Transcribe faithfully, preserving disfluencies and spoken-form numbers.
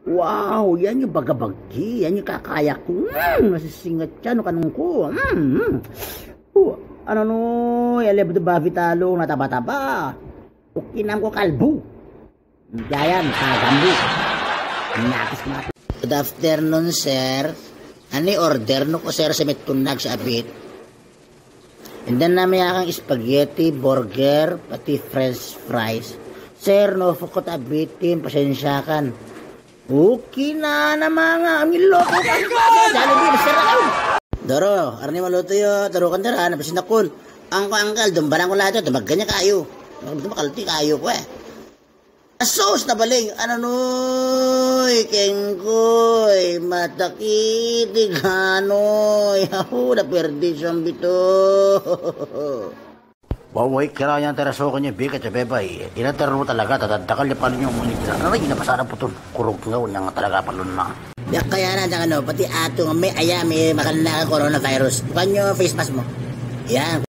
Wow, ya nyo bagabagi, ya nyo kakayak ku. Hmm, nasi singet cano kanungku. Hmm, hmm. Uh, ano no, ya le betul bavi talung na taba-taba. Ukinam ko kalbu. Jayan, kagambu. Nakis mati. Good afternoon, sir. Ani order nu ko, sir, semetunag sa abit. Enda na meakang spaghetti, burger, pati french fries. Sir, no fokot abitin, pasensyakan. Ukinana manga, milo ko kan. Doro, arni maluto yo, doro kan dara, na pasin akun. Angko angkal, dumbarang ko lahat yo, dumaganya kayu. Dumakalti kayu ko eh. Asus na baling, ano noy, kengkoy, matakiti kanoy, ahu, da perdisyong bito. Bawa ikira yang tera so kanya bika cabe bai. Ina teru talaga tata takal ya paling yung muni kira. Ano ina pasara putun kurung ngau yang talaga palun na. Ya kaya na jangan no, pati atung me ayam me makan na coronavirus. Bukannya face mask mo. Ya.